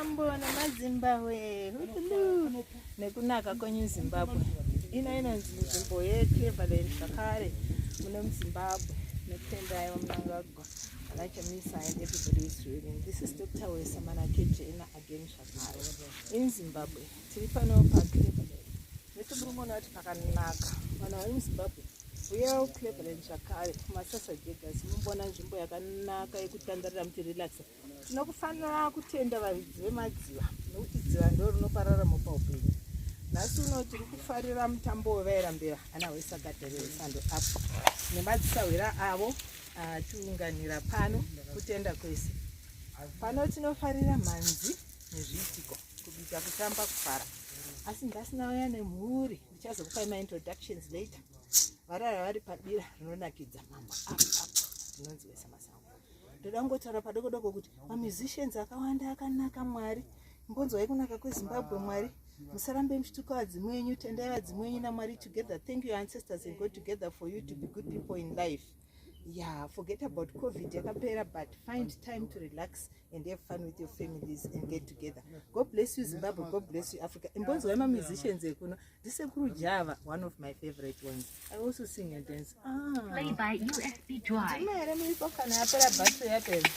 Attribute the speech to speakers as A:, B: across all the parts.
A: Mambo nemaZimbabwe hutulu nekunaka kwenyu Zimbabwe. Ino inonzi nzvimbo yeCleveland zvakare muno muZimbabwe nekutendai vaMnangagwa vana Chamisa and everybody is ruling. This is Dr. Wesa Manakejena again zvakare in Zimbabwe. Tiri pano paCleveland. Mese muri kuona kuti pakanaka. Vanhu vari muZimbabwe uyawo Cleveland zvakare kumasasa Jegas mumboona nzvimbo yakanaka yekutandarira muchirelaxa. Tinokufanira kutenda varidzi vemadziva nokuti dziva ndo rinopa raramo paupenyu. Nhasi uno tiri kufarira mutambo wevairambira ana hwesagadhere hwesando apo nemadzisahwira avo atiunganira pano kutenda kwese. Pano tinofarira mhanzi nezviitiko, kubika, kutamba, kufara. Asi ndasina uya nemhuri ndichazokupai maintroductions later. Varara vari pabira rinonakidza mambo apo apo ndinonzi Wesamasango. Ndoda kungotaura padoko doko kuti mamusicians akawanda akanaka Mwari. Mbonzwai kunaka kweZimbabwe Mwari. Musarambe muchituka vadzimu venyu, tendai vadzimu venyu naMwari together. Thank your ancestors and God together for you to be good people in life. Yeah, forget about COVID yakapera, but find time to relax and have fun with your families and get together. God bless you Zimbabwe, God bless you Africa. Mbonzwai mamusicians ekuno. Ndisekuru Java, one of my favorite ones. I also sing and dance. Ah.
B: Play by USB drive.
A: Ndima here muripo kana yapera battery yapera.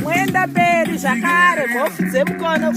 A: Mwenda mberi zvakare mhofu dzemukono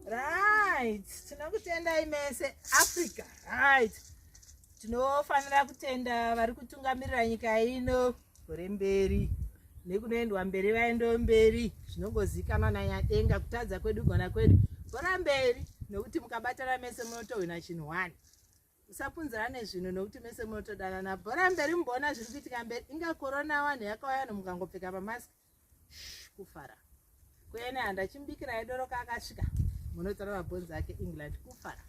A: Right, tinokutendai mese Africa. Right. Tinofanira kutenda vari kutungamirira nyika ino gore mberi nekunoendwa mberi vaendewo mberi zvinongozikanwa nanyadenga kutadza kwedu gona kwedu bora mberi nokuti mukabatana mese munotohwina chinhu one musapunzirane zvinhu nokuti mese munotodanana bhora mberi mumboona zviri kuitika mberi inga korona vanhu yakauya vanhu mukangopfeka mamask kufara kuene handachimubikirai doro kakasvika munotora mabhonzi ake england kufara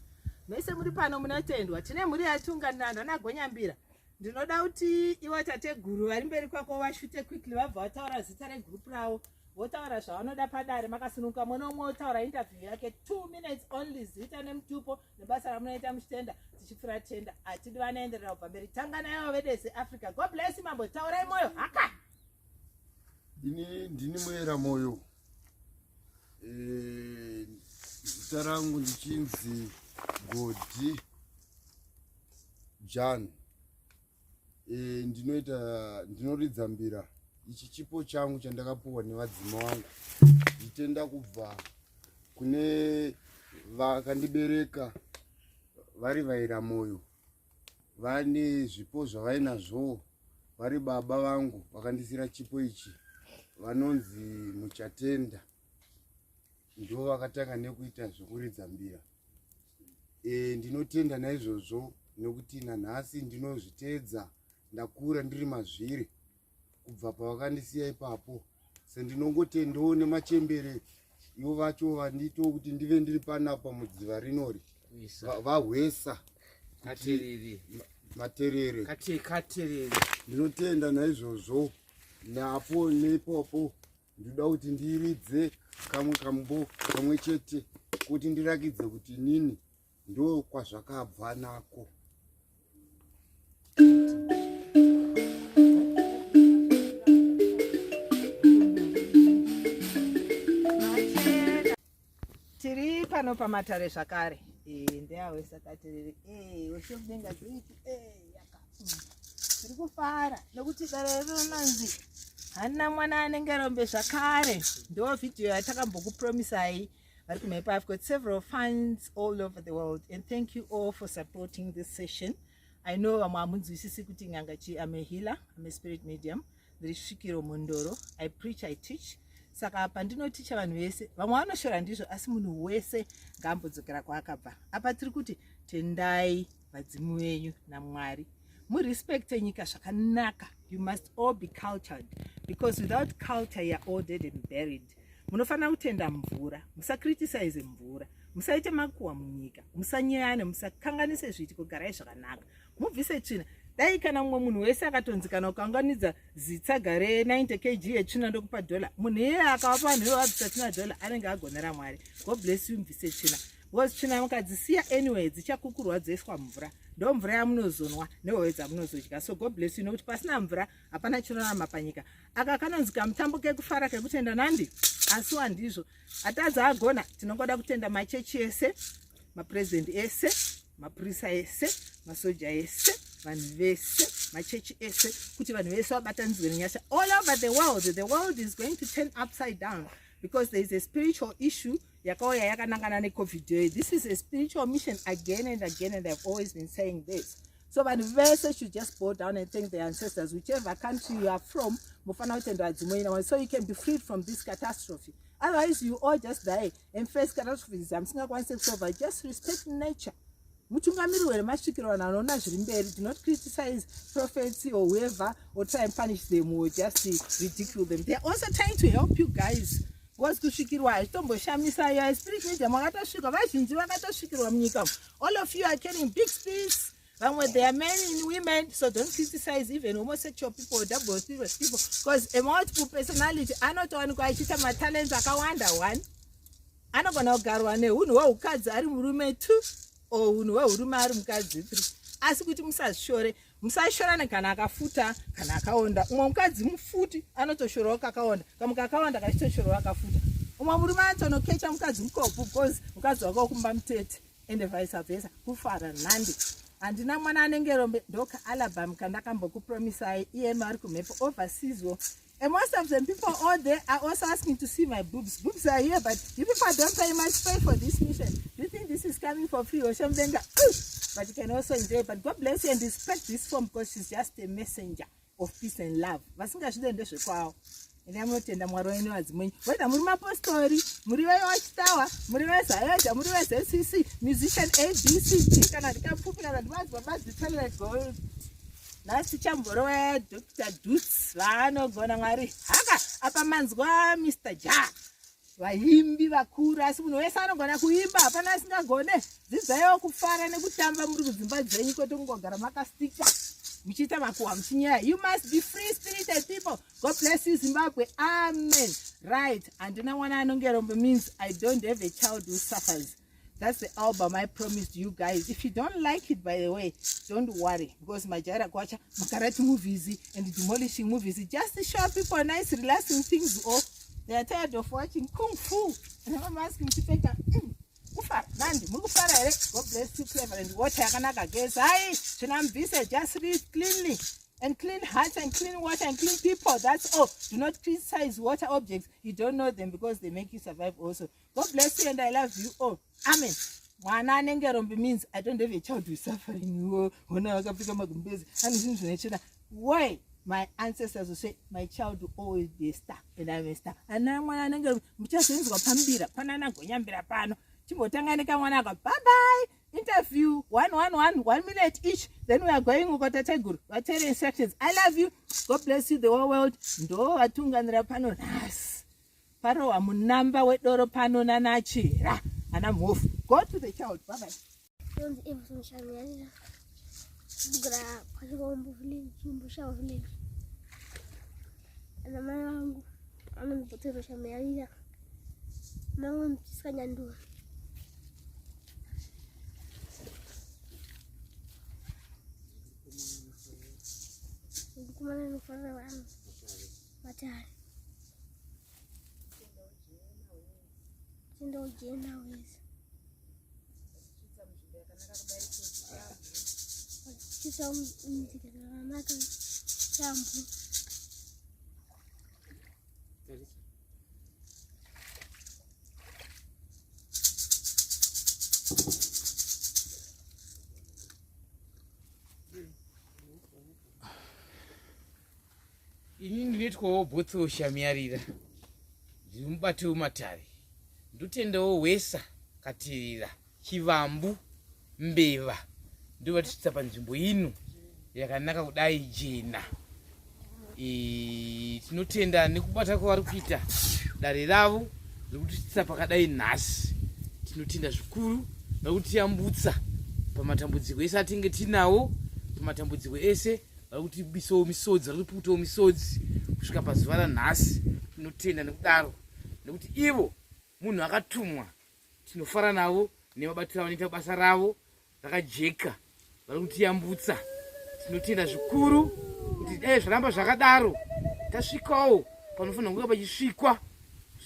A: mese muri pano munotendwa tine mhuri yatunganira vanhu vanagonyambira ndinoda kuti ivo tateguru vari mberi kwako vashute quickly vabva vataura zita regurupu ravo. Votaura zvavanoda padare makasununguka. Mwe nomwe otaura interview yake 2 minutes only, zita nemutupo nebasa ramunoita muchitenda. Tichipfuura tenda, hatidi vanoenderera kubva mberi. Tanga naivo vedeze Africa. God bless you, mambo. Taurai moyo haka.
C: Ini ndini Muera Moyo. Zita rangu ndichinzi Godi Jan. Ndinoita ndinoridza mbira. Ichi chipo changu chandakapuwa nevadzima wangu. Nditenda kubva kune vakandibereka vari vaira moyo, vane zvipo zvavainazvowo, vari baba vangu vakandisira chipo ichi, vanonzi Muchatenda, ndo vakatanga nekuita zvekuridza mbira. Ndinotenda naizvozvo nekuti nanhasi ndinozviteedza, ndakura ndiri mazviri kubva pavakandisiya ipapo. Sendinongotendawo nemachembere ivo vacho vandiitawo kuti ndive ndiri panapa mudziva rinori vahwesa
D: Katerere.
C: Materere.
D: Katerere.
C: Ndinotenda naizvozvo. Napo neipopo ndinoda kuti ndiridze kamwe kambo kamwe chete kuti ndirakidze kuti inini ndo kwazvakabva nako.
A: Tiri pano pamatare zvakare. Ndeyawesa katiriri. Weshokudenga zviiti. Yaka. Tiri kufara nekuti dare rinonzi Hanna Mwana Anenge Rombe zvakare. Ndo vhidhiyo yatakambokupromisai vari kumhepo. I've got several fans all over the world and thank you all for supporting this session. I know vamwe hamunzwisisi kuti n'anga chii. I'm a healer, I'm a spirit medium, ndiri svikiro mhondoro. I preach, I teach. Saka pandinoticha vanhu vese, vamwe vanoshora ndizvo, asi munhu wese ngaambodzokera kwaakabva. Apa tiri kuti tendai vadzimu venyu naMwari, murespekte nyika zvakanaka. You must all be cultured, because without culture you are all dead and buried. Munofanira kutenda mvura, musacriticize mvura, musaite makuhwa munyika, musanyeyane, musakanganise zviitiko, garai zvakanaka, mubvise tsvina. Dai kana mumwe munhu wese akatonzi kana ukanganidza zitsaga re90 kg yetsvina ndokupa dhola, munhu iyeye akavapa vanhu ivo vabvisa tsvina dhola, anenge agonera Mwari. God bless you. Mubvise tsvina, because tsvina mukadzisiya anyway dzichakukurwa dzoiswa mvura, ndo mvura yamunozonwa nehove dzamunozodya. So God bless you, nokuti pasina mvura hapana chinorarama panyika. Aka kanonzi kamutambo kekufara kekutenda nandi, asi wandizvo atadza agona. Tinongoda kutenda machechi ese, mapurezidendi ese, mapurisa ese, masoja ese, vanhu vese, machechi ese, kuti vanhu vese vabatanidzwe nenyasha all over the world. The world is going to turn upside down because there is a spiritual issue yakauya yakanangana neCovid yoyo. This is a spiritual mission again and again, and I've always been saying this. So vanhu vese should just bow down and thank their ancestors, whichever country you are from. Mufanira kutenda vadzimu wenyu so you can be freed from this catastrophe. Otherwise you all just die and face catastrophes amusingakwanisi kusolva. Just respect nature. Mutungamiriri wemasvikiro, vanhu vanoona zviri mberi, do not criticize prophets or whoever or try and punish them or just ridicule them. They are also trying to help you guys, because kusvikirwa hazvitomboshamisa. You are spirit medium, wakatosvikwa, vazhinji vakatosvikirwa munyika. All of you are carrying big spirits. Vamwe, there are men in women, so don't criticize even homosexual people or double spirit people, because a multiple personality anotowanikwa achiita matalents akawanda. One anogona kugarwa neunhu hweukadzi ari murume, two, or unhu hweurume ari mukadzi, three. Asi kuti musazvishore, musashorane kana akafuta kana akaonda. Umwe mukadzi mufuti anotoshorawo kakaonda, kamwe kakawanda kachitoshorawo akafuta. Umwe murume anotonokecha mukadzi mukopu because mukadzi wake wokumba mutete, ende vice versa. Kufara nhandi. Handina Mwana Anenge Rombe ndoka album kandakambokupromisai iyemi ari kumhepo overseaswo. And most of them people out there are also asking to see my boobs. Boobs are here, but you people don't pay much pay for this mission. Do you think this is coming for free? Oshamdenga? But you can also enjoy. But God bless you and respect this form, because she's just a messenger of peace and love. Vasingazvide ndezvekwavo. Ende munotenda Mwari wenyu vadzimu wenyu, whether muri mapostori, muri veWatchtower, muri veZAOGA, muri veZCC, musician ABCD, kana ndikapfupi kana ndimanzwa mazitsanirego. Nhasi tichamborova Dr Duts, vaanogona Mwari haka. Apa manzwa Mr Ja, vaimbi vakuru, asi munhu wese anogona kuimba, hapana asingagone. Dzidzaiwo kufara nekutamba muri kudzimba dzenyu, kwete kungogara makastika muchiita makuhwa muchinyaya. You must be free spirited people. God bless you, Zimbabwe. Amen. Right, handina mwana anonge rombe means I don't have a child who suffers. That's the album I promised you guys. If you don't like it, by the way, don't worry, because Majara Kwacha, Makarati movies and demolishing movies, just to show people nice, relaxing things. Oh, they are tired of watching kung fu. And I'm asking to take a kufara nandi muri kufara here. God bless you, Clever and water yakanaka gezai zvinambvise. Just read cleanly and clean hearts and clean water and clean people. That's all. Do not criticize water objects. You don't know them, because they make you survive also. God bless you and I love you all. Amen. Mwana anenge rombe means I don't have a child who is suffering. Ona vakapfeka magumbezi ane zvinhu zvinochena. Why? My ancestors will say my child will always be a star, and I'm a star. Ana mwana anenge muchazonzwa pambira panana gonyambira pano. Chimbotanga nekamwana aka. Bye bye. Interview one one one one minute each, then we are going ukotateguru vatere instructions. I love you. God bless you, the whole world. Ndo vatunganira pano nhasi parohwa munamba wedoro pano nanachira ana mhofu. Go to the child. Bye bye.
E: Ndinonzi Everson Shamiyarira, ndinogara kwaChikombo village, Chimbushawa village. Ana mai vangu vanonzi Botero Shamiyarira, mai vangu Jessica Nyandura. Mukomana anofarira vanhu matare. Tenda ujena wese. Vachisvitsa munzika dzakanaka shambu.
D: Ini ndinoitwawo Botso Shamiyarira, ndiri mubati wematare. Ndotendawo Wesa Katirira Chivambu Mbeva, ndovatisvitsa panzvimbo ino yakanaka kudai jena. Tinotenda nekubata kwavari kuita dare ravo rekutisvitsa pakadai nhasi. Tinotenda zvikuru vari kutiyambutsa pamatambudziko ese atinge tinawo, pamatambudziko ese vari kutibisawo misodzi, vari kutiputawo misodzi kusvika pazuva ranhasi. Tinotenda nekudaro nekuti ivo munhu akatumwa. Tinofara navo nemabatiro avanoita basa ravo rakajeka, vari kutiyambutsa. Tinotenda zvikuru kuti dai zvaramba zvakadaro, tasvikawo panofanira kunge pachisvikwa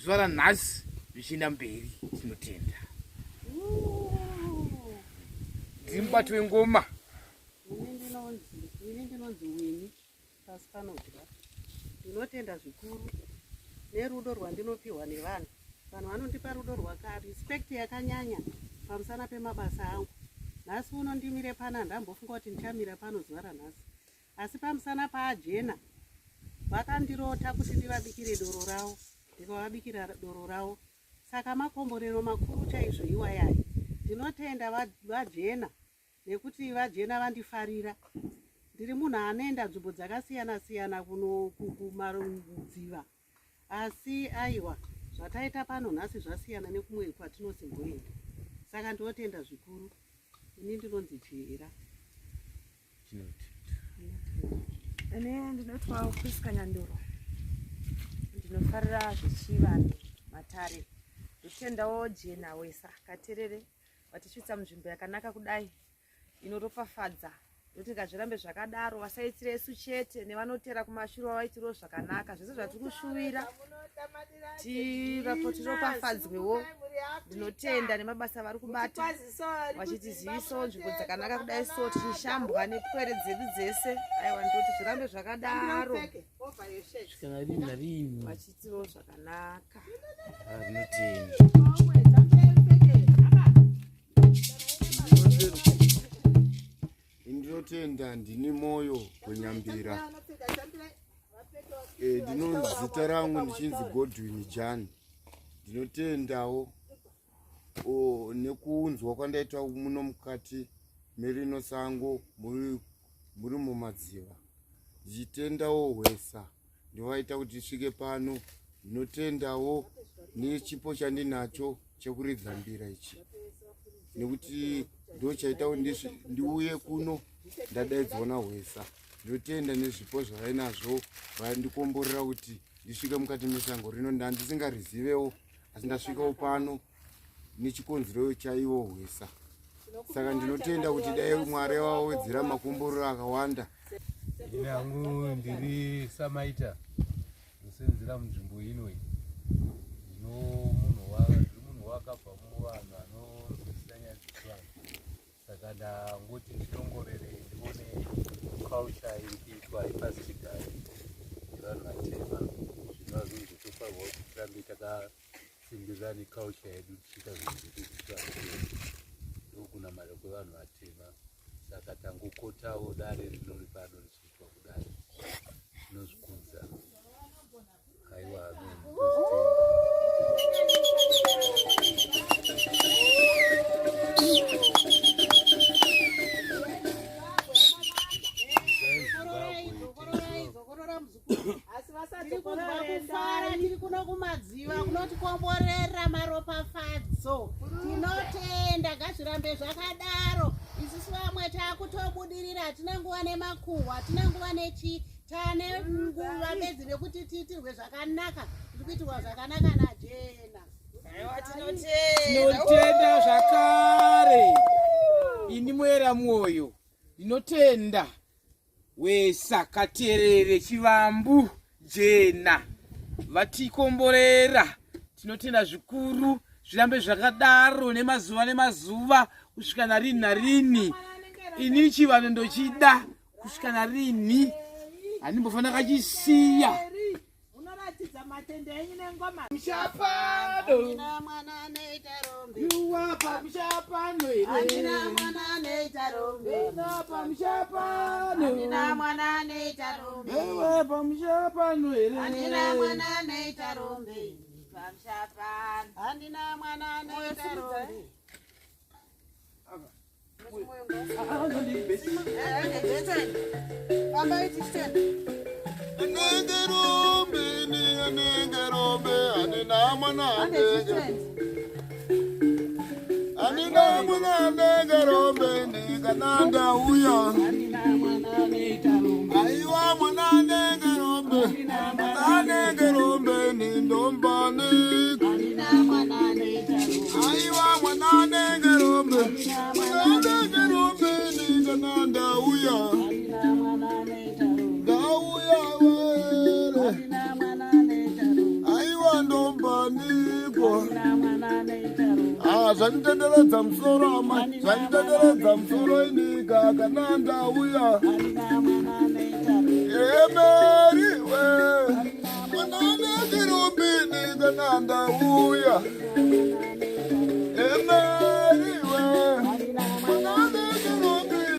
D: zuva ranhasi zvichienda mberi. Tinotenda. Ndiri mubati wengoma.
F: Ini ndinonzi Wini pasi panodya. Ndinotenda zvikuru nerudo rwandinopiwa nevanhu. Vanhu vanondipa rudo rwaka respect yakanyanya pamusana pemabasa angu. Nhasi uno ndimire pano, handambofunga kuti ndichamira pano zuva ranhasi, asi pamusana paajena vakandirota kuti ndivabikire doro ravo, ndikavabikira doro ravo. Saka makomborero makuru chaizvo iwayaya. Ndinotenda vajena nekuti vajena vandifarira. Ndiri munhu anoenda nzvimbo dzakasiyana siyana kuno kumadziva, asi aiwa, zvataita pano nhasi zvasiyana nekumwe kwatinosimboenda. Saka ndinotenda zvikuru. Ini ndinonzi Chihera.
G: Ini ndinotwawo Priska Nyanduro, ndinofarira zvechivanhu, matare. Ndotendawo Jena Wesa Katerere vatisvitsa munzvimbo yakanaka kudai inoropafadza. Ndoti ngazvirambe zvakadaro, vasaitire isu chete, nevanotera kumashure vavaitirewo zvakanaka. Zvese zvatiri kushuvira tiropafadzwewo. Ndinotenda nemabasa vari kubata vachitizivisawo nzvimbo dzakanaka kudai, so tichishambwa nepwere dzedu dzese. Aiwa, ndoti zvirambe zvakadaro.
D: Kana rini narini.
G: Vachiitirawo zvakanaka.
D: Rinotenda.
C: Ndinotenda. Ndini Moyo Kwenyambira. Ndinonzi zita rangu ndichinzi Godwin Jan. Ndinotendawo nekuunzwa kwandaita muno mukati merino sango muri mumadziva, ndichitendawo Hwesa ndovaita kuti tisvike pano. Ndinotendawo nechipo chandinacho chekuridza mbira ichi, nekuti ndo chaita kuti ndiuye kuno ndadaidzwa naHwesa. Ndinotenda nezvipo zvavainazvo, vandikomborera kuti ndisvike mukati mesango rino ndandisingarizivewo asi ndasvikawo pano nechikonzero chaiwo hwesa saka ndinotenda kuti dai mwari vawedzera makomborero akawanda
H: ini hangu ndiri samaita ndosenzera munzvimbo ino iyi ndino munhu ndiri munhu wakabva muvanhu anonzwisisa nyaya dzechivanhu saka ndangoti ndidongorere ndione culture iri kuitwa yepasichigare nevanhu vatema zvinova zvinhu zvetofanirwa kuti tirambe takasimbirira neculture yedu tichiita zvinhu zvedu zvechivanhu chedu ndokunamata kwevanhu vatema saka tangokotawo dare rinori pano richiitwa kudai tinozvikudza Aiwa, amen.
F: Tiri kunzwa kufara, tiri kuno kumadziva kunotikomborera maropafadzo. Tinotenda, ngazvirambe zvakadaro. Isusu vamwe takutobudirira, hatina nguva nemakuhwa, hatina nguva nechii tane nguva bedzi nekuti tiitirwe zvakanaka tiri kuitirwa zvakanaka najena
D: Tinotenda zvakare ini muera mwoyo ndinotenda wesa katerere chivambu jena vatikomborera tinotenda zvikuru zvirambe zvakadaro nemazuva nemazuva kusvika narini narini ini chivanhu ndochida kusvika narini handimbofanira kachisiya
A: unoratidza matende enyu nengoma
D: mushapano yuwa pamushapano here pamushapano ewe pamushapano here
F: handina mwana anoita rombe
C: Anenge rombe ni anenge rombe anina mwana anenge anina mwana anenge rombe ni kana ndauya aiwa mwana anenge rombe anenge rombe ni ndombani aiwa mwana anenge rombe anenge rombe ni kana ndauya ndauya were aiwa ndombaniko Ah, zvanditenderedza musoro ama zvanditenderedza musoro inika kana ndauya emeriwe mwana nekirumbini kana ndauya